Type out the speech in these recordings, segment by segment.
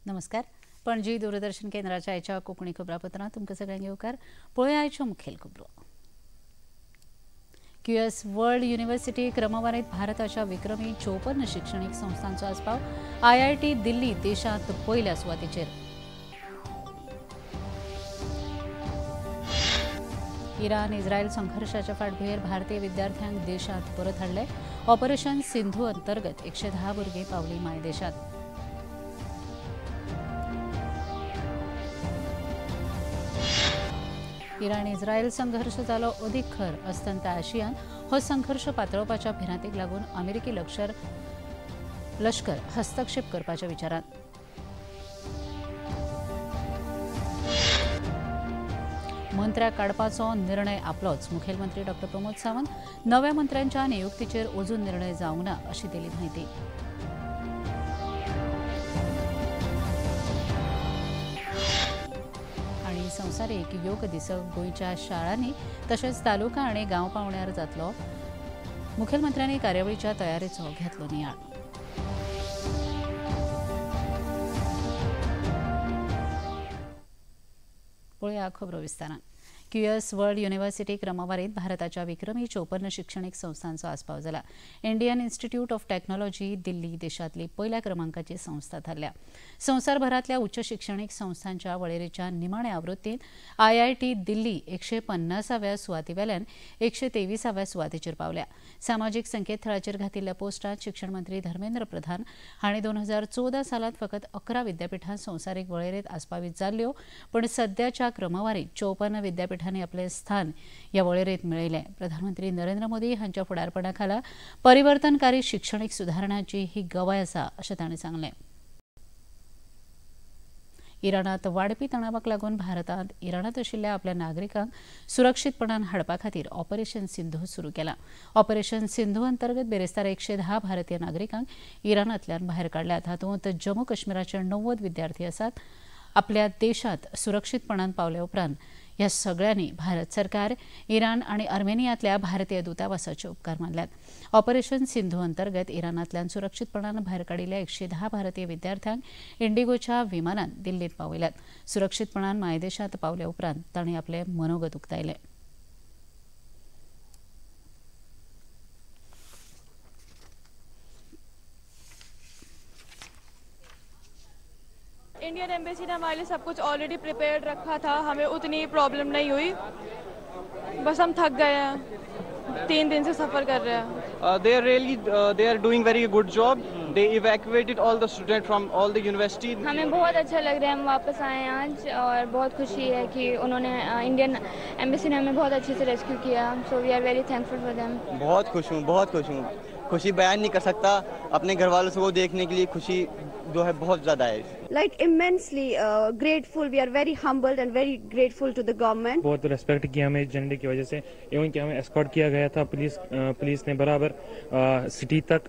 नमस्कार. पणजी दूरदर्शन केंद्राच्या आयच्या कोंकणी खबरापत्रांत तुमकां सगळ्यांक येवकार. पळोवया आयच्यो मुखेल खबरो. क्यूएस वर्ल्ड युनिव्हर्सिटी क्रमवारीत भारताच्या विक्रमी 54 शिक्षणीक संस्थांचो आस्पाव. आयआयटी दिल्ली देशांत पयल्या सुवातेचेर. इराण इस्रायल संघर्षाच्या फाटभुंयेर भारतीय विद्यार्थ्यांक देशांत परत हाडले. ऑपरेशन सिंधू अंतर्गत 110 भुरगीं पावली मायदेशांत. इराण इस्रायल संघर्ष जालो अदीक खर. अस्तंत आशियान हो संघर्ष पातळपाच्या भिरांतीक लागून अमेरिकी लश्कर हस्तक्षेप करपाच्या विचारांत. मंत्र्याक काडपाचो निर्णय आपलोच. मुखेलमंत्री डॉ प्रमोद सावंत नव्या मंत्र्यांच्या नियुक्तीचेर अजून निर्णय जावंक ना अशी दिली म्हायती. संवसारीक योग दीस गोंयच्या शाळांनी तशेंच तालुका आनी गांव पावण्यार जातलो. मुखेलमंत्र्यांनी कार्यावळीच्या तयारेचो घेतलो नियाळ. पळोवया खबरो विस्तारान. क्यूएस वर्ल्ड युनिव्हर्सिटी क्रमवारीत भारताच्या विक्रमी 54 शिक्षणीक संस्थांचो आस्पाव जाला. Indian Institute of Technology Delhi देशांतली पयल्या क्रमांकाची संस्था थारल्या. संवसारभरांतल्या उच्च शिक्षणीक संस्थांच्या वळेरेच्या निमाण्या आवृत्तींत आयआयटी दिल्ली 150व्या सुवातेवेल्यान 123व्या सुवातेचेर पावल्या. सामाजीक संकेतथळाचेर घातिल्ल्या पोस्टांत शिक्षण मंत्री धर्मेंद्र प्रधान हांणी 2014 सालांत फकत 11 विद्यापिठां संवसारीक वळेरेंत आस्पावीत जाल्ल्यो, पण सद्याच्या क्रमवारीत 54 विद्यापीठांनी आपले स्थान या वळेरेंत मेळयलें. प्रधानमंत्री नरेंद्र मोदी हांच्या फुडारपणा खाला परिवर्तनकारी शिक्षणीक सुदारणांची ही गवाय आसा अशें तांणी सांगलें. इराणांत वाडपी तणावाक लागून भारतांत इराणांत आशिल्ल्या आपल्या नागरिकांक सुरक्षीतपणान हाडपा खातीर ऑपरेशन सिंधू सुरू केलां. ऑपरेशन सिंधू अंतर्गत बिरेस्तार 110 भारतीय नागरिकांक इराणांतल्यान भायर काडल्यात. हातूंत जम्मू काश्मीराचे 90 विद्यार्थी आसात. आपल्या देशांत सुरक्षीतपणान पावल्या उपरांत ह्या सगळ्यांनी भारत सरकार, इराण आनी आर्मेनियांतल्या भारतीय दूतावासाचे उपकार मानल्यात. ऑपरेशन सिंधू अंतर्गत इराणांतल्यान सुरक्षीतपणान भायर काडिल्ल्या 110 भारतीय विद्यार्थ्यांक इंडिगोच्या विमानान दिल्लींत पावयल्यात. सुरक्षीतपणान मायदेशांत पावल्या उपरांत तांणी आपले मनोगत उक्तायलें. इंडियन एम्बेसी ने हमारे लिए सब कुछ ऑलरेडी प्रिपेयर्ड रखा था, हमें उतनी प्रॉब्लम नहीं हुई. बस हम थक गए हैं, 3 दिन से सफ़र कर रहे हैं. They are really they are doing very good job. They evacuated all the students from all the university. हमें बहुत अच्छा लग रहा है, हम वापस आए हैं आज और बहुत खुशी है कि उन्होंने इंडियन एम्बेसी ने हमें बहुत अच्छे से रेस्क्यू किया. So we are very thankful for them. बहुत खुश हूँ, बहुत खुश हूँ. खुशी बयान नहीं कर सकता. अपने घर वालों को देखने के लिए खुशी जो है बहुत ज़्यादा है. Like immensely grateful. We are very humbled and very grateful to the government. बहुत रेस्पेक्ट किया हमें झंडे की वजह से. इवन कि हमें एस्कॉर्ट किया गया था पुलिस ने बराबर city Tak,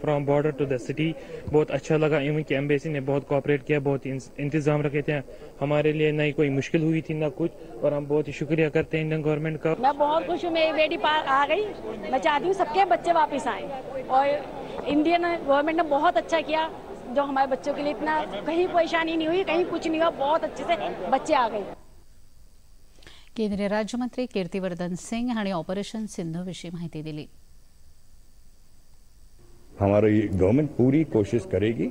from border to the city. बहुत अच्छा लगा. इवन कि एम्बेसी ने बहुत कोऑपरेट किया, बहुत इंतजाम रखे थे हमारे लिए. ना ही कोई मुश्किल हुई थी ना कुछ, और हम बहुत ही शुक्रिया करते हैं इंडियन गवर्नमेंट का. मैं बहुत खुश हूँ, मेरी बेटी आ गई. मैं चाहती हूँ सबके बच्चे वापस आए और इंडियन गवर्नमेंट ने बहुत अच्छा किया जो हमारे बच्चों के लिए इतना कहीं परेशानी नहीं हुई, कहीं कुछ नहीं हुआ, बहुत अच्छे से बच्चे आ गए. केंद्रीय राज्यमंत्री कीर्तिवर्धन सिंह हांणी ऑपरेशन सिंधू विशीं माहिती दिली. हमारी गवर्नमेंट पूरी कोशिश करेगी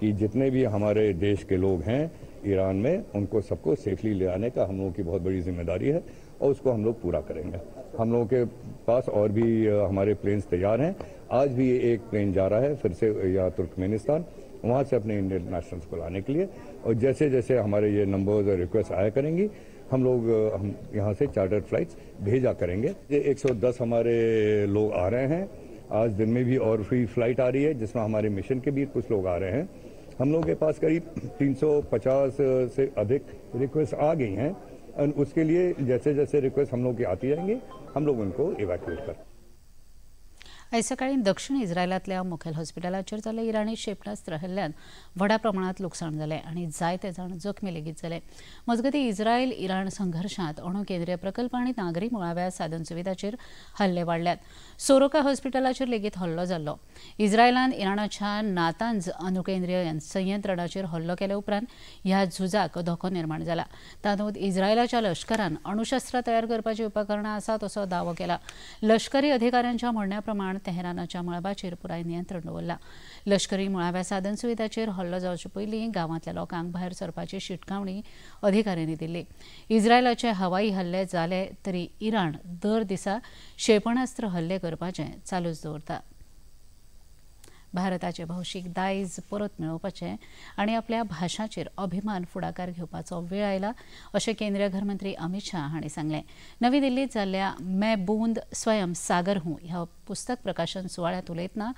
कि जितने भी हमारे देश के लोग हैं ईरान में, उनको सबको सेफली ले आने का हम लोगों की बहुत बड़ी जिम्मेदारी है और उसको हम लोग पूरा करेंगे. हम लोगों के पास और भी हमारे प्लेन्स तैयार हैं. आज भी एक प्लेन जा रहा है फिर से या तुर्कमेनिस्तान, वहाँ से अपने इंडियन नेशनल्स को लाने के लिए. और जैसे जैसे हमारे ये नंबर्स और रिक्वेस्ट आया करेंगी, हम लोग हम यहाँ से चार्टर्ड फ्लाइट्स भेजा करेंगे. ये 110 हमारे लोग आ रहे हैं. आज दिन में भी और फ्री फ्लाइट आ रही है जिसमें हमारे मिशन के भी कुछ लोग आ रहे हैं. हम लोगों के पास करीब 350 से अधिक रिक्वेस्ट आ गई हैं और उसके लिए जैसे जैसे रिक्वेस्ट हम लोग की आती जाएंगी, हम लोग उनको इवैक्यूएट कर. आयज सकाळीं दक्षिण इस्रायलांतल्या मुखेल हॉस्पिटलाचेर जाल्ल्या इराणी क्षेपणास्त्र हल्ल्यान व्हडा प्रमाणांत लुकसाण जालें आनी जायते जाण जखमी लेगीत जाले. मजगतीं इस्रायल इराण संघर्शांत अणू केंद्रीय प्रकल्प आनी नागरी मुळाव्या साधन सुविधाचेर हल्ले वाडल्यात. सोरोका हॉस्पिटलाचेर लेगीत हल्लो जाल्लो. इस्रायलान इराणाच्या नातांज अणुकेंद्रीय संयंत्रणाचेर हल्लो केल्या उपरांत ह्या झुजाक धोको निर्माण जाला. तातूंत इस्रायलाच्या लश्करान अणुशस्त्रां तयार करपाची उपकरणां आसात असो दावो केला. लष्करी अधिकाऱ्यांच्या म्हणण्या प्रमाण तेहरानाच्या मळबाचेर पुराय नियंत्रण दवरलां. लष्करी मुळाव्या साधन सुविधाचेर हल्लो जावचे पयलीं गांवांतल्या लोकांक भायर सरपाची शिटकावणी अधिकाऱ्यांनी दिल्ली. इस्रायलाचे हवाई हल्ले जाले तरी इराण दर दिसा क्षेपणास्त्र हल्ले करपाचें चालूच दवरता. भारताचे भौशीक दायज परत मेळोवपाचें आनी आपल्या भाशाचेर अभिमान फुडाकार घेवपाचो वेळ आयला अशें केंद्रीय घरमंत्री अमित शाह हांणी सांगलें. नवी दिल्लीत जाल्ल्या मैं बूंद स्वयं सागर हूं ह्या पुस्तक प्रकाशन सुवाळ्यांत उलयतना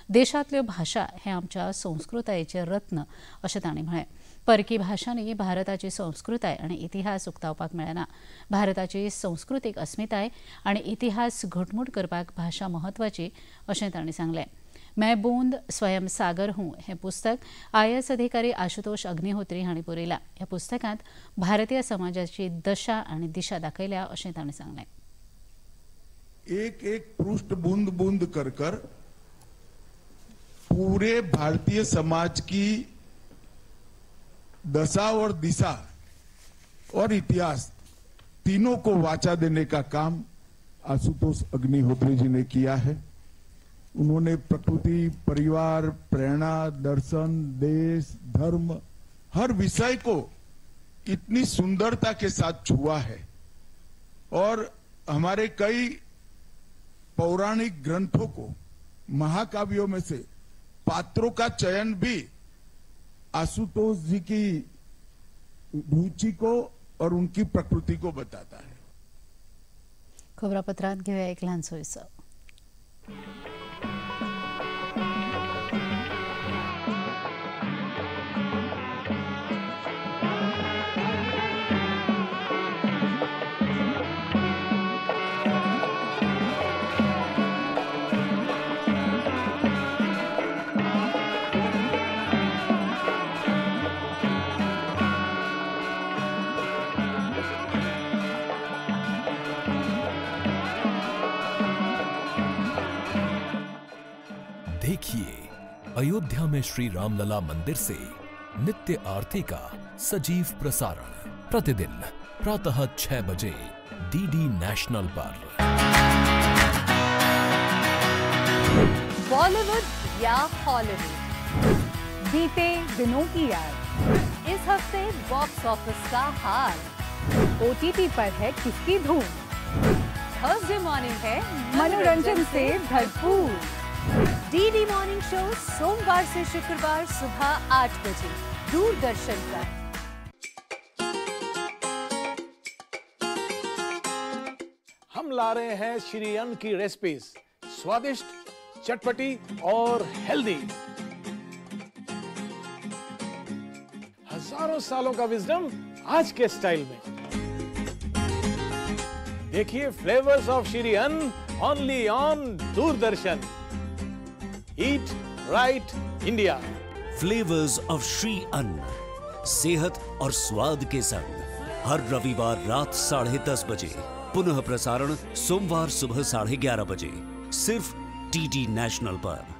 देशांतल्यो भाशा हे आमच्या संस्कृतायेचें रत्न अशें तांणी म्हळें. परकी भाशांनी भारताची संस्कृताय आनी इतिहास उक्तावपाक मेळना. भारताची संस्कृतीक अस्मिताय आनी इतिहास घटमूट करपाक भाशा म्हत्वाची अशें तांणी सांगलें. मैं बूंद स्वयं सागर हूं हें पुस्तक IAS अधिकारी आशुतोष अग्निहोत्री हांणी बरयलां. ह्या पुस्तकांत भारतीय समाजाची दशा आनी दिशा दाखयल्या अशें तांणी सांगलें. एक एक पृष्ठ बूंद बूंद कर कर पूरे भारतीय समाज की दशा और दिशा और इतिहास तीनों को वाचा देने का काम आशुतोष अग्निहोत्री जी ने किया है. उन्होंने प्रकृति, परिवार, प्रेरणा, दर्शन, देश, धर्म, हर विषय को इतनी सुंदरता के साथ छुआ है और हमारे कई पौराणिक ग्रंथों को, महाकाव्यों में से पात्रों का चयन भी आशुतोष जी की रुचि को और उनकी प्रकृति को बताता है. खबरापत्रांत घेऊया एक ल्हानसो विसव. देखिए अयोध्या में श्री रामलला मंदिर से नित्य आरती का सजीव प्रसारण प्रतिदिन प्रातः 6 बजे डीडी नेशनल पर। बॉलीवुड या हॉलीवुड, बीते दिनों की याद, इस हफ्ते बॉक्स ऑफिस का हाल, ओटीटी पर है किसकी धूम, थर्सडे मॉर्निंग है मनोरंजन से भरपूर। डीडी मॉर्निंग शो सोमवार से शुक्रवार सुबह 8 बजे दूरदर्शन पर। हम ला रहे हैं श्री अन्न की रेसिपीज, स्वादिष्ट, चटपटी और हेल्दी। हजारों सालों का विजडम आज के स्टाइल में। देखिए flavours of Shri Anna only on Doordarshan. Eat right India. Flavours of Shri Anna, सेहत और स्वाद के संग, हर रविवार रात 10:30 बजे, पुनः प्रसारण सोमवार सुबह 11:30 बजे, सिर्फ डीडी नेशनल पर।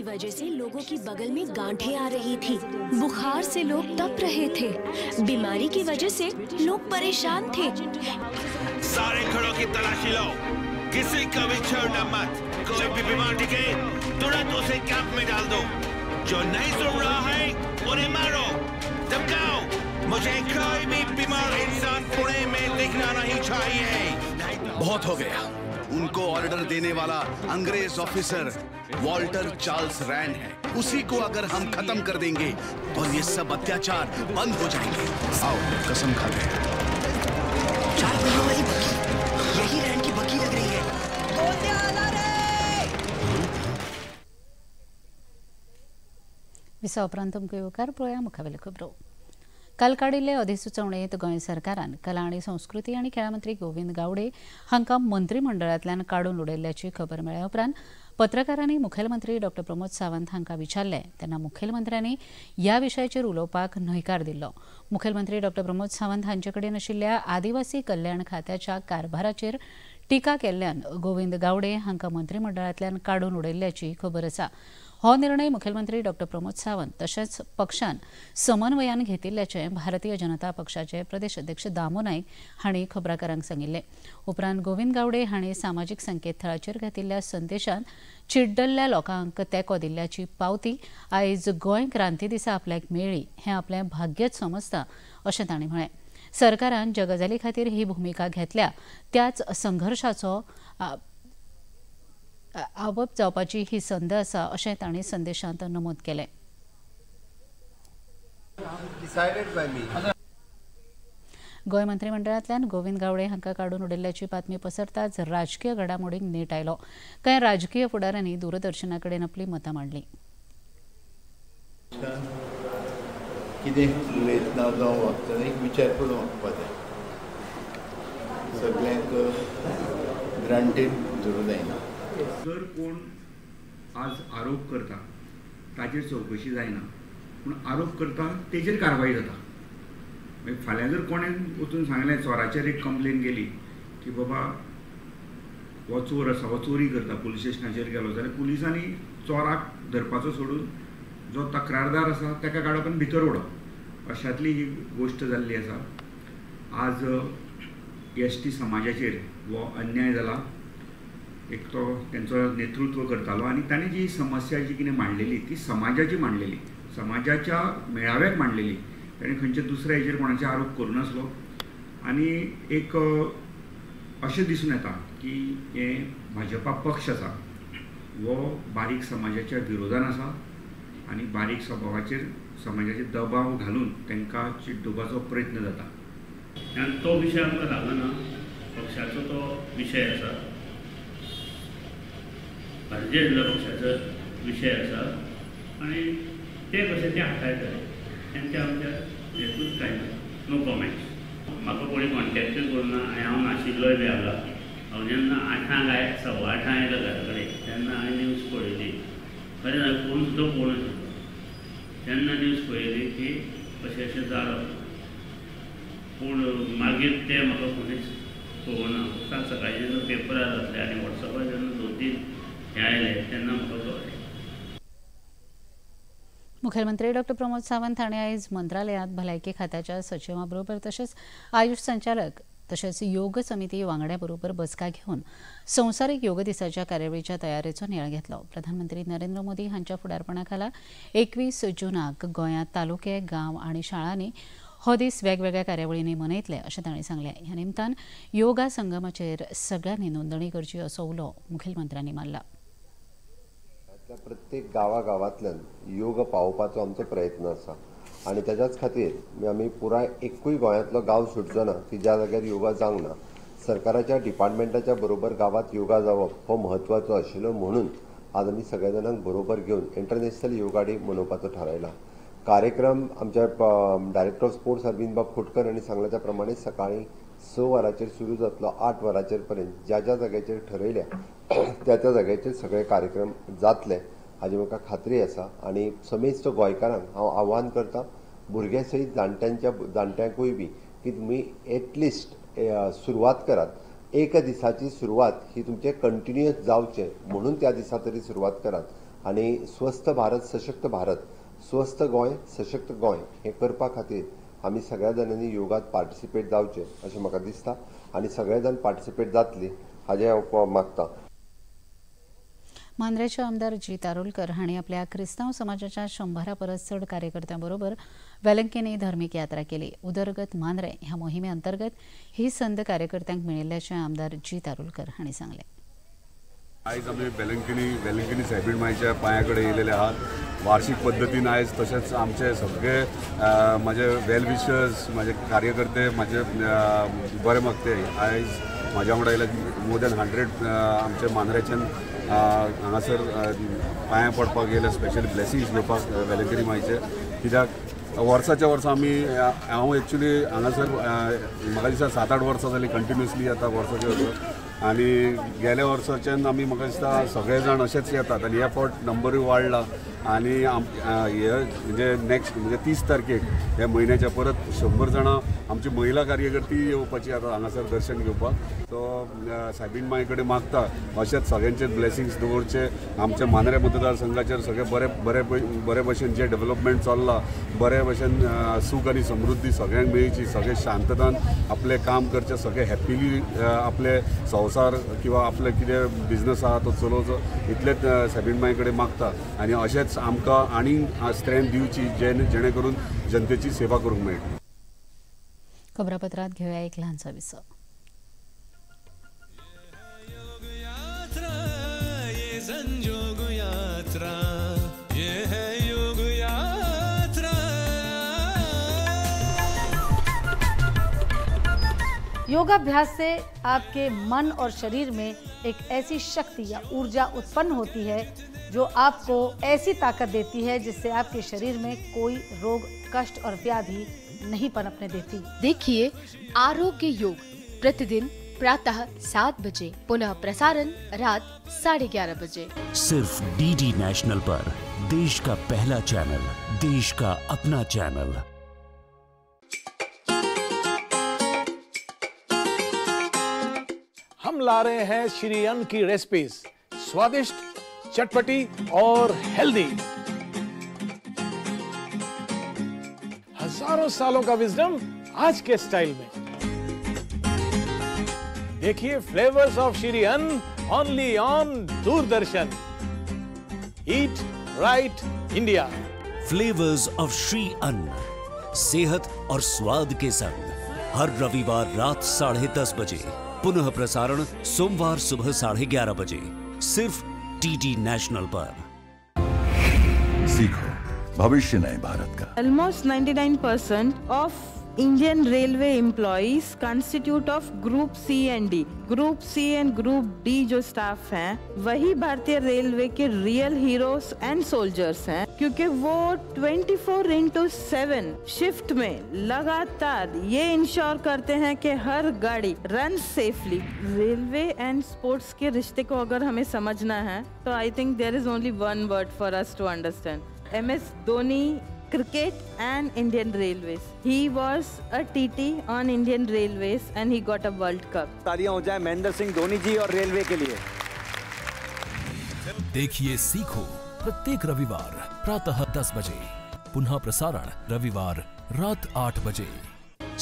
वजह से लोगों की बगल में गांठें आ रही थी, बुखार से लोग तप रहे थे, बीमारी की वजह से लोग परेशान थे। सारे घरों की तलाशी लो, किसी का भी छोड़ना मत। कोई भी बीमार दिखे तुरंत उसे कैंप में डाल दो। जो नहीं सुन रहा है उन्हें मारो, धमकाओ। मुझे कोई भी बीमार इंसान पुणे में दिखना नहीं चाहिए। बहुत हो गया, उनको ऑर्डर देने वाला अंग्रेज ऑफिसर वॉल्टर चार्ल्स रैन है। उसी को अगर हम खत्म कर देंगे तो ये सब अत्याचार बंद हो जाएंगे। आओ कसम खाते हैं। चार पहियों वाली बग्घी, यही रैन की बग्घी लग रही है। विसा उपरांत तुमकां येवकार पळोवया मुखावेल्यो खबरो। काल काडिल्ले अधिसुचोवणेंत गोंय सरकारान कला आनी संस्कृती आनी खेळां मंत्री गोविंद गावडे हांकां मंत्रीमंडळांतल्यान काडून उडयल्ल्याची खबर मेळ्ळ्या उपरांत पत्रकारांनी मुखेलमंत्री डॉ प्रमोद सावंत हांकां विचारलें तेन्ना मुखेलमंत्र्यांनी ह्या विशयाचेर उलोवपाक न्हयकार दिल्लो। मुखेलमंत्री डॉ प्रमोद सावंत हांचे कडेन आशिल्ल्या आदिवासी कल्याण खात्याच्या कारभाराचेर टिका केल्ल्यान गोविंद गावडे हांकां मंत्रीमंडळांतल्यान काडून उडयल्ल्याची खबर आसा। हो निर्णय मुखेलमंत्री डॉ प्रमोद सावंत तशेंच पक्षान समन्वयान घेतिल्ल्याचें भारतीय जनता पक्षाचे प्रदेश अध्यक्ष दामू नायक हांणी खबराकारांक सांगिल्लें। उपरांत गोविंद गावडे हांणी सामाजीक संकेतथळाचेर घातिल्ल्या संदेशांत चिड्डल्ल्या लोकांक तेंको दिल्ल्याची पावती आयज गोंय क्रांती दिसा आपल्याक मेळ्ळी हें आपलें भाग्यच समजता अशें तांणी म्हळें। सरकारान ज्या गजाली खातीर ही भुमिका घेतल्या त्याच संघर्शाचो आवप जावपाची ही संद आसा अशें तांणी संदेशांत नमूद केलें। गोंय मंत्रीमंडळांतल्यान गोविंद गावडे हांकां काडून उडयल्ल्याची बातमी पसरताच राजकीय घडामोडींक नेट आयलो। कांय राजकीय फुडाऱ्यांनी दूरदर्शना कडेन आपली मतां मांडली। कितें उलयतना जावं वागतना एक विचार करून वागपा जाय, सगळ्यांक ग्रांटेड धरूं जायना। जर कोण आज आरोप करता ताजेर चवकशी जायना, पूण आरोप करता तेजेर कारवाय जाता। मागीर फाल्यां जर कोणें वचून सांगलें चोराचेर एक कंप्लेन गेली की बाबा हो चोर आसा, हो चोरी करता, पुलीस स्टेशनाचेर गेलो जाल्यार पुलिसांनी चोराक धरपाचो सोडून जो तक्रारदार आसा ताका काडप आनी भितर उडोवप, अशांतली ही गोश्ट जाल्ली आसा। आज एस टी समाजाचेर हो अन्याय जाला। एक तो तेंचो नेतृत्व करतालो आनी ताणें जी समस्या जी कितें मांडलेली ती समाजाची मांडलेली, समाजाच्या मेळाव्याक मांडलेली, ताणें खंयच्या दुसऱ्या हेजेर कोणाचे आरोप करूं नासलो। आनी एक अशें दिसून येता की हें भाजपा पक्ष आसा हो बारीक समाजाच्या विरोधान आसा आनी बारीक स्वभावाचेर समाजाचेर दबाव घालून तांकां चिड्डुपाचो प्रयत्न जाता। आनी तो विशय आमकां लागना, पक्षाचो तो विशय आसा, भारतीय जनता पक्षाचो विशय आसा आनी ते कशें ते हाताळटले तेंच्या आमच्या हेतूच कांय ना। No comments. म्हाका कोणी कॉन्टेक्टूय करूं ना आनी हांव नाशिल्लोय बी हांगा। हांव जेन्ना 8 सव्वा 8 आयलो घरा कडेन तेन्ना हांवें न्यूज पळयली, खरें हांवें फोन सुद्दां पळोवंक नाशिल्लो। तेन्ना न्यूज पळयली की अशें अशें जालां, पूण मागीर तें म्हाका कोणीच पळोवना। फक्त सकाळचे जेन्ना पेपरार आसले आनी वॉट्सॅपार जेन्ना 2-3 हे आयले तेन्ना म्हाका कळ्ळें। मुखेलमंत्री डॉ प्रमोद सावंत हांणी आयज मंत्रालयांत भलायकी खात्याच्या सचिवां बरोबर तशेंच आयुष संचालक तशेंच योग समिती वांगड्या बरोबर बसका घेवन संवसारीक योग दिसाच्या कार्यावळीच्या तयारेचो नियाळ घेतलो। प्रधानमंत्री नरेंद्र मोदी हांच्या फुडारपणा खाला 21 जूनाक गोंयांत तालुके, गांव आनी शाळांनी हो दीस वेगवेगळ्या कार्यावळींनी मनयतले अशें तांणी सांगलें। ह्या निमतान योगा संगमाचेर सगळ्यांनी नोंदणी करची असो उलो मुखेलमंत्र्यांनी मारला। प्रत्येक गांवागांवांतल्यान योग पावोवपाचो आमचो प्रयत्न आसा आनी ताच्याच खातीर आमी पुराय एकूय गोंयांतलो गांव सुटचो ना की ज्या जाग्यार योगा जावंक ना। सरकाराच्या डिपार्टमेंटाच्या बरोबर गांवांत योगा जावप हो म्हत्वाचो आशिल्लो, म्हणून आज आमी सगळ्या जाणांक बरोबर घेवन इंटरनॅशनल योगा डे मनोवपाचो थारायला। कार्यक्रम आमच्या डायरेक्टर ऑफ स्पोर्ट्स अरविंद बाब खोटकर हांणी सांगला त्या प्रमाणे सकाळीं 6 वरांचेर सुरू जातलो, 8 वरांचेर पर्यंत ज्या ज्या जाग्याचेर ठरयल्या त्या त्या जाग्याचेर सगळे कार्यक्रम जातले हाजी म्हाका खात्री आसा। आनी समेस्त गोंयकारांक हांव आव्हान करता, भुरग्यां सयत जाणट्यांकूय बी की तुमी एटलिस्ट सुरवात करात। एका दिसाची सुरवात ही तुमचे कंटिन्युअस जावचें म्हणून त्या दिसा तरी सुरवात करात आनी स्वस्थ भारत सशक्त भारत, स्वस्थ गोंय सशक्त गोंय हें करपा खातीर आमी सगळ्या जाणांनी योगात पार्टिसिपेट जावचें अशें म्हाका दिसता आनी सगळे जाण पार्टिसिपेट जातली हाजें हांव मागता। मांद्रेचे आमदार जीत आरोलकर हांणी आपल्या क्रिस्तांव समाजाच्या 100 परस चड कार्यकर्त्यां बरोबर वेलंकीनी धर्मीक यात्रा केली। उदरगत मांद्रे ह्या मोहिमे अंतर्गत ही संद कार्यकर्त्यांक मेळिल्ल्याचें आमदार जीत आरोलकर हांणी सांगलें। आयज आमी वेलंकिनी सायबीण मायच्या पांया कडेन येयलेले आहात. वार्षिक पद्दतीन आयज तशेंच आमचे सगळे म्हाजे वेल विशर्स, म्हाजे कार्यकर्ते म्हाजे बरे मागते आयज म्हाज्या वांगडा येयले. मोर दॅन 100 आमचे मांद्रेच्यान हांगासर पांयां पडपाक येयले, स्पेशल ब्लेसिंग्स घेवपाक वेलंकिनी मायचे. कित्याक वर्साच्या वर्सा आमी, हांव एक्चुली हांगासर म्हाका दिसता 7-8 वर्सां जालीं कंटिन्युअसली येता वर्साच्या वर्सा. आनी गेल्या वर्साच्यान आमी म्हाका दिसता सगळे जाण अशेच येतात आनी ह्या फावट नंबरूय वाडला. आनी हे म्हणजे नेक्स्ट म्हणजे 30 तारखेक ह्या म्हयन्याच्या परत 100 जाणां आमची महिला कार्यकर्ती येवपाची आतां हांगासर दर्शन घेवपाक. सो सायबीण माय कडेन मागता अशेंच सगळ्यांचे ब्लेसिंग्स दवरचे आमच्या मांद्रे मतदारसंघाचेर. सगळे बरे बरे बरे भशेन जे डेवलपमेंट चल्लां, बरे भशेन सूख आनी समृद्धी सगळ्यांक मेळची, सगळे शांततान आपलें काम करचें, सगळे हॅपिली आपले संवसार किंवा आपले कितें बिजनस आहा तो चलोवचो, इतलेंच सायबीण माय कडेन मागता. आनी अशेंच आमकां आनीक स्ट्रेंथ दिवची जेणे करून जनतेची सेवा करूंक मेळटली. खबरापत्रात घेऊया एक लहानसा विसव. योगाभ्यास से आपके मन और शरीर में एक ऐसी शक्ति या ऊर्जा उत्पन्न होती है जो आपको ऐसी ताकत देती है जिससे आपके शरीर में कोई रोग, कष्ट और व्याधि नहीं पनपने देती। देखिए आरोग्य योग प्रतिदिन प्रातः 7 बजे, पुनः प्रसारण रात 11:30 बजे, सिर्फ डीडी नेशनल पर। देश का पहला चैनल, देश का अपना चैनल। हम ला रहे हैं श्री अन्न की रेसिपीज, स्वादिष्ट, चटपटी और हेल्दी। हजारों सालों का विजडम आज के स्टाइल में। देखिए flavours of Shri Anna only on Doordarshan. Eat right India. Flavours of Shri Anna, सेहत और स्वाद के संग, हर रविवार रात 10:30 बजे, पुनः प्रसारण सोमवार सुबह 11:30 बजे, सिर्फ डीडी नेशनल पर। सीखो भविष्य नए भारत का। Almost 99% of Indian railway employees constitute of group C and D. Group C and group D जो स्टाफ हैं वही भारतीय railway K real heroes and soldiers हैं, क्योंकि वो 24/7 शिफ्ट में लगातार ये इंश्योर करते हैं कि हर गाड़ी run safely. Railway and sports K रिश्ते को अगर हमें समझना है तो I think there is only one word for us to understand. MS Dhoni, cricket and Indian Railways. He was a TT on Indian Railways and he got a World Cup. तालियां हो जाए महेंद्र सिंह धोनी जी और railway K लिए। देखिए सीखो प्रत्येक रविवार प्रातः 10 बजे, पुनः प्रसारण रविवार रात 8 बजे,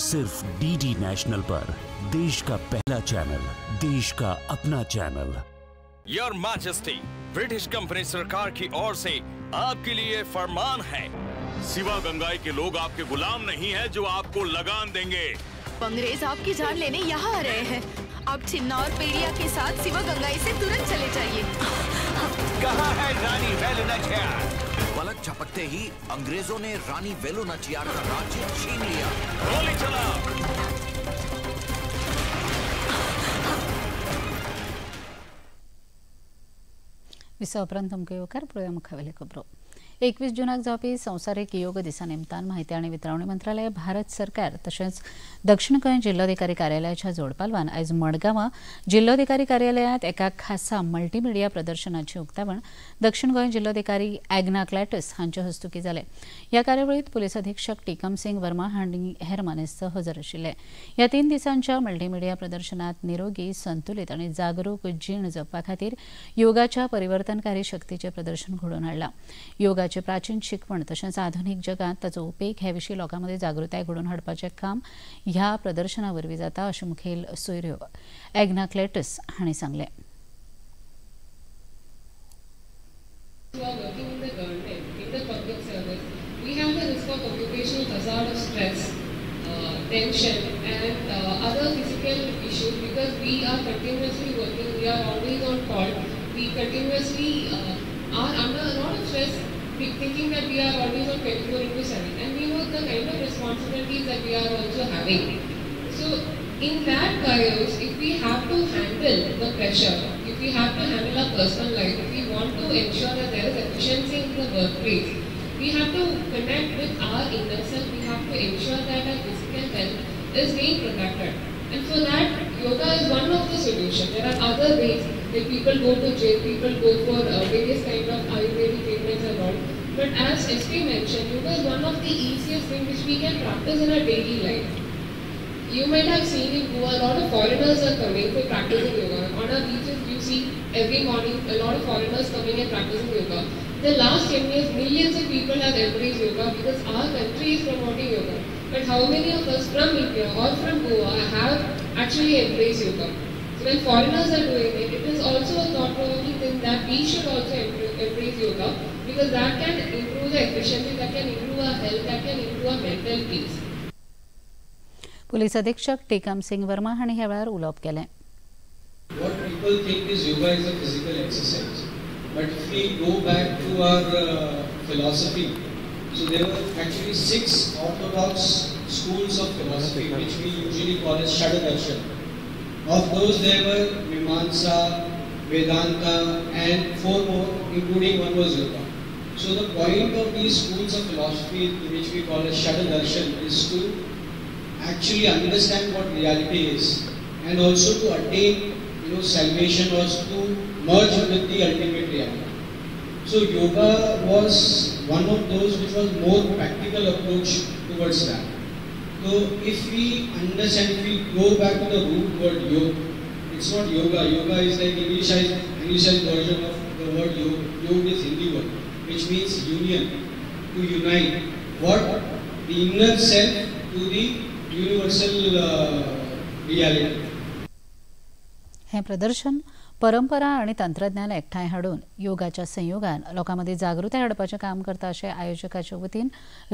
सिर्फ डीडी नेशनल पर। देश का पहला चैनल, देश का अपना channel. Your majesty, British company सरकार की ओर से आपके लिए फरमान है। सिवा गंगाई के लोग आपके गुलाम नहीं हैं जो आपको लगान देंगे। अंग्रेज आपकी जान लेने यहाँ आ रहे हैं। आप चिन्ना और पेरिया के साथ सिवा गंगाई से तुरंत चले जाइए। कहाँ है रानी वेलु नचियार? पलक झपकते ही अंग्रेजों ने रानी वेलु नचियार का राज्य छीन लिया। गोली चलाओ। विसवा उपरांत तुमकां येवकार पळोवया मुखावेले खबरो. 21 जूनाक जावपी संवसारीक योग दिसा निमतान माहिती आनी वितरावणी मंत्रालय, भारत सरकार तशेंच दक्षिण गोंय जिल्लोधिकारी कार्यालयाच्या जोडपालवान आयज मडगांवां जिल्लोधिकारी कार्यालयांत एका खासा मल्टीमिडिया प्रदर्शनाचें उक्तावण दक्षिण गोंय जिल्लोधिकारी एग्ना क्लॅटस हांचे हस्तुकीं जालें. ह्या कार्यावळींत पुलीस अधीक्षक टीकम सिंग वर्मा हांणी हेर मानेस्त हजर आशिल्ले. ह्या 3 दिसांच्या मल्टीमिडिया प्रदर्शनांत निरोगी, संतुलीत आनी जागरूक जीण जगपा खातीर योगाच्या परिवर्तनकारी शक्तीचें प्रदर्शन घडोवन हाडलां. योगाचे प्राचीन शिकवण तशेंच आधुनिक जगांत ताचो उपेग हे विशीं लोकां मदीं जागृताय घडोवन हाडपाचें काम ह्या प्रदर्शना वरवीं जाता अशें मुखेल सोयऱ्यो एग्ना क्लॅटस हांणी सांगलें. Tension and other physical issues because we are continuously working, we are always on call, we We continuously are under a lot of stress, thinking that we are always on 24/7, and we know the kind of responsibilities that we are also having. So in that chaos, if we have to handle the pressure, if we have to handle our personal life, if we want to ensure that there is efficiency in the workplace, we have to connect with our inner self. We have to ensure that our physical health is being protected. And for that, yoga is one of the solutions. There are other ways, like people go to gym, people go for various kind of Ayurvedic treatments and all. But as SP mentioned, yoga is one of the easiest things which we can practice in our daily life. You might have seen in Goa, a lot of foreigners are coming for practicing yoga. On our beaches, you see every morning a lot of foreigners coming and practicing yoga. The last 10 years, millions of people have embraced yoga because our country is promoting yoga. But how many of us from India or from Goa have actually embraced yoga? So when foreigners are doing it, it is also a thought-provoking thing that we should also embrace yoga, because that can improve the efficiency, that can improve our health, that can improve our mental peace. Police अधीक्षक टीकम सिंग वर्मा हांणी ह्या वेळार उलोवप केलें. What people think is yoga is a physical exercise, but if we go back to our philosophy, so there were actually 6 orthodox schools of philosophy, which we usually call as Shadadarshan. Of those, there were Mimamsa, Vedanta, and 4 more, including one was yoga. So the point of these schools of philosophy, which we call as Shadadarshan, is to actually understand what reality is, and also to attain, salvation, or to merge with the ultimate reality. So yoga was one of those which was more practical approach towards that. So if we understand, if we go back to the root word yoga, it's not yoga. Yoga is like Englishized version of the word yoga. Yoga is Hindi word, which means union, to unite. What? The inner self to the universal reality. हें प्रदर्शन परंपरा आनी तंत्रज्ञान एकठांय हाडून योगाच्या संयोगान लोकां मदीं जागृताय हाडपाचें काम करता अशें आयोजकाचे वतीन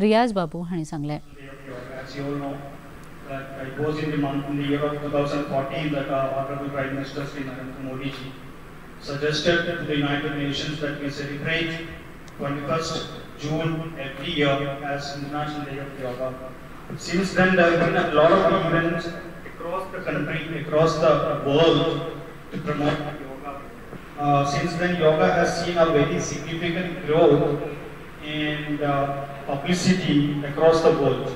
रियाज बाबू हांणी सांगलें. As you all know, that it was in the year of 2014 that our Honorable Prime Minister Shri Narendra Modi ji suggested to the United Nations that we celebrate 21st June every year as International Day of Yoga. Since then, there have been a lot of events across the country, across the world to promote yoga. Since then, yoga has seen a very significant growth and publicity across the world.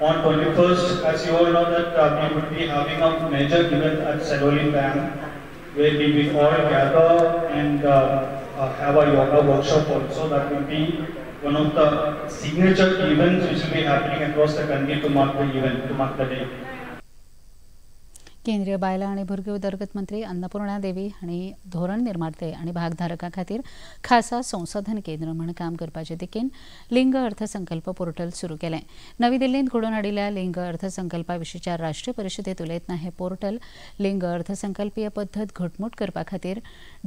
On 21st, as you all know, that we would be having a major event at Selaulim Dam, where we will all gather and have a yoga workshop also. That will be one of the signature events which will be happening across the country to mark the event, to mark the day. केंद्रीय बायलां आनी भुरगीं उदरगत मंत्री अन्नपूर्णा देवी हांणी धोरण निर्माते आनी भागधारकां खातीर खासा संशोधन केंद्र म्हूण काम करपाचे दिकेन लिंग अर्थसंकल्प पोर्टल सुरू केलें. नवी दिल्लींत घडोवन हाडिल्ल्या लिंग अर्थसंकल्पा विशींच्या राष्ट्रीय परिशदेंत उलयतना हें पोर्टल लिंग अर्थसंकल्पीय पद्दत घटमूट करपा खातीर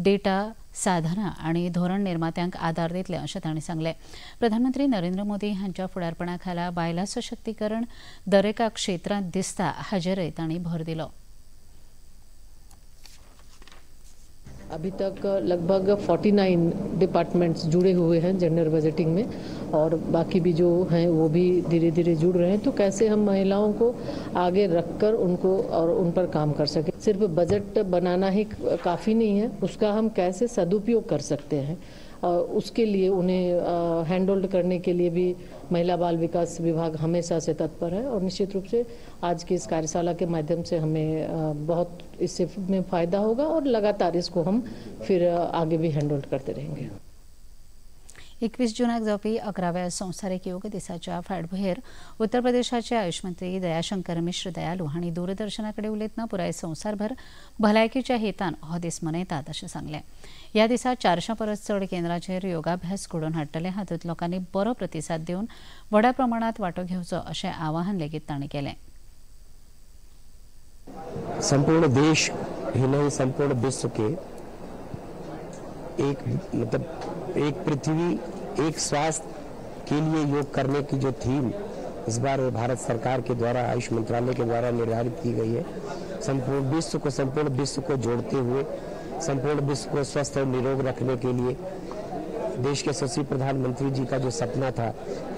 डेटा साधनां आनी धोरण निर्मात्यांक आदार दितले अशें तांणी सांगलें. प्रधानमंत्री नरेंद्र मोदी हांच्या फुडारपणा खाला बायलां सशक्तीकरण दरेका क्षेत्रांत दिसता हाचेरय तांणी भर दिलो. अभी तक लगभग 49 डिपार्टमेंट्स जुड़े हुए हैं जेंडर बजटिंग में, और बाकी भी जो हैं वो भी धीरे धीरे जुड़ रहे हैं. तो कैसे हम महिलाओं को आगे रखकर उनको और उन पर काम कर सकें. सिर्फ बजट बनाना ही काफ़ी नहीं है, उसका हम कैसे सदुपयोग कर सकते हैं, उसके लिए उन्हें हैंड होल्ड करने के लिए भी महिला बाल विकास विभाग हमेशा से तत्पर है. और निश्चित रूप से आज की इस कार्यशाला के माध्यम से हमें बहुत इससे में फायदा होगा और लगातार इसको हम फिर आगे भी हैंड होल्ड करते रहेंगे. 21 जूनाक जावपी 11व्या संवसारीक योग दिसाच्या फाटभुंयेर उत्तर प्रदेशाचे आयुष मंत्री दयाशंकर मिश्र दयालू हांणी दूरदर्शना कडेन उलयतना पुराय संवसारभर भलायकेच्या हेतान हो दीस मनयतात अशें सांगलें. ह्या दिसा 400 परस चड केंद्रांचेर योगाभ्यास घडोवन हाडटले. हातूंत लोकांनी बरो प्रतिसाद दिवन व्हडा प्रमाणांत वांटो घेवचो अशें आवाहन लेगीत तांणी केलें. संपूर्ण देश ही नहीं, संपूर्ण विश्व के एक मतलब एक पृथ्वी एक स्वास्थ्य के लिए योग करने की जो थीम इस बार भारत सरकार के द्वारा आयुष मंत्रालय के द्वारा निर्धारित की गई है, संपूर्ण विश्व को जोड़ते हुए संपूर्ण विश्व को स्वस्थ और निरोग रखने के लिए देश के यशस्वी प्रधानमंत्री जी का जो सपना था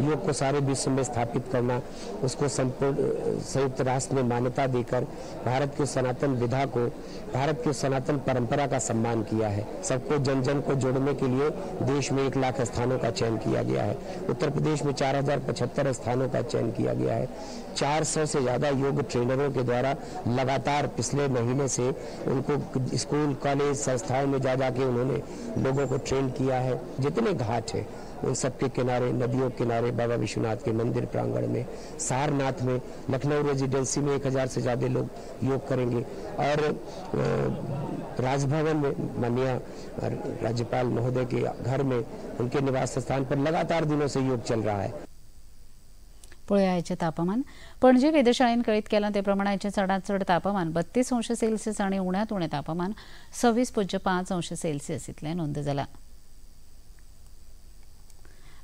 योग को सारे विश्व में स्थापित करना, उसको संपूर्ण संयुक्त राष्ट्र में मान्यता देकर भारत के सनातन विधा को, भारत के सनातन परंपरा का सम्मान किया है। सबको जन जन को जोड़ने के लिए देश में 1 लाख स्थानों का चयन किया गया है। उत्तर प्रदेश में 4075 स्थानों का चयन किया गया है। 400 से ज़्यादा योग ट्रेनरों के द्वारा लगातार पिछले महीने से उनको स्कूल, कॉलेज, संस्थाओं में जा जाके उन्होंने लोगों को ट्रेन किया है। जितने घाट हैं उन सबके किनारे, नदियों के किनारे, बाबा विश्वनाथ के मंदिर प्रांगण में, सारनाथ में, लखनऊ रेजिडेंसी में 1000 से ज़्यादा लोग योग करेंगे और राजभवन में माननीय राज्यपाल महोदय के घर में उनके निवास स्थान पर लगातार दिनों से योग चल रहा है। पळोवया आयचें तापमान। पणजे वेधशाळेन कळीत केलां ते प्रमाण आयचें चडांत चड तापमान 32 अंश सेल्सियस आनी उण्यांत उणें तापमान 26.5 अंश सेल्सियस इतलें नोंद जालां।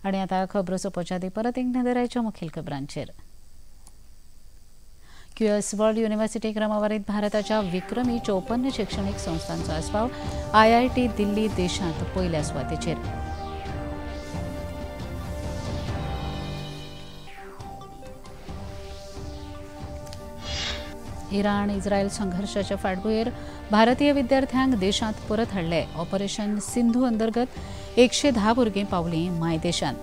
आनी आतां खबरो सोंपोवच्या आदीं परत एक नदर आयच्या मुखेल खबरांचेर। क्यूएस वर्ल्ड युनिव्हर्सिटी क्रमवारीत भारताच्या विक्रमी 54 शिक्षणीक संस्थांचो आस्पाव, IIT Delhi देशांत पयल्या सुवातेचेर। इराण इस्रायल संघर्षाच्या फाटभुंयेर भारतीय विद्यार्थ्यांक देशांत परत हाडले। ऑपरेशन सिंधू अंतर्गत 110 भुरगीं पावलीं मायदेशांत।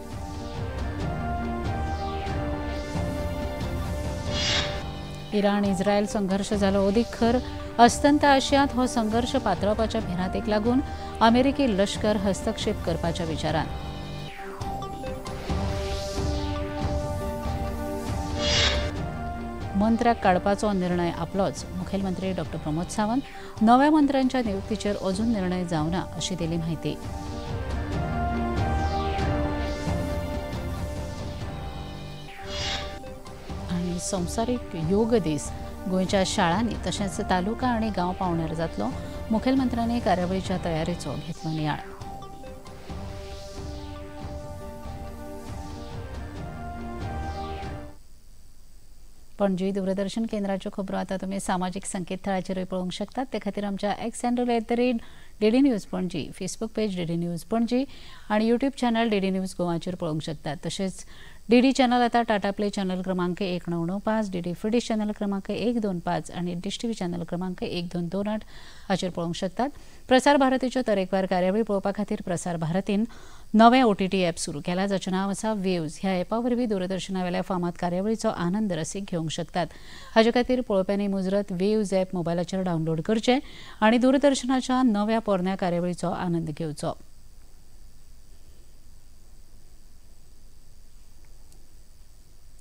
इराण इस्रायल संघर्ष जालो अदीक खर, अस्तंत आशियांत हो संघर्ष पातळपाच्या भिरांतेक लागून अमेरिकी लश्कर हस्तक्षेप करपाच्या विचारान। मंत्र्याक काडपाचो निर्णय आपलोच, मुखेलमंत्री डॉ प्रमोद सावंत। नव्या मंत्र्यांच्या नियुक्तीचेर अजून निर्णय जावना अशी दिली म्हायती। आनी संवसारीक योग दीस गोंयच्या शाळांनी तशेंच तालुका आनी गांव पावण्यार जातलो, मुखेलमंत्र्यांनी कार्यावळीच्या तयारेचो घेतलो नियाळ। पणजी दूरदर्शन केंद्राच्यो खबरो आतां तुमी सामाजीक संकेतथळाचेरूय पळोवंक शकतात। ते खातीर आमच्या X handle @DD News Panaji, Facebook page DD News Panaji आनी यूट्यूब चॅनल DD news गोवाचेर पळोवंक शकतात। तशेंच डीडी चॅनल आतां टाटा प्ले चॅनल क्रमांक 1995, डीडी फिडिश चॅनल क्रमांक 125 आनी डिश टीव्ही चॅनल क्रमांक 1228 हाचेर पळोवंक शकतात। प्रसार भारतीच्यो तरेकवार कार्यावळी पळोवपा खातीर प्रसार भारतीन नवें OTT app सुरू केला, जाचें नांव आसा वेव्ज। ह्या ॲपा वरवीं दूरदर्शना वेल्या फामाद कार्यावळीचो आनंद रसीक घेवंक शकतात। हाचे खातीर पळोवप्यांनी मुजरत वेव्ज ॲप मोबायलाचेर डावनलोड करचें आनी दूरदर्शनाच्या नव्या पोरण्या कार्यावळीचो आनंद घेवचो।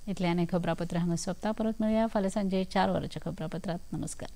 इतल्यान खबरापत्र हांगा सोंपता। परत मेळया फाल्यां सांजे 4 वरांच्या खबरापत्रांत। नमस्कार।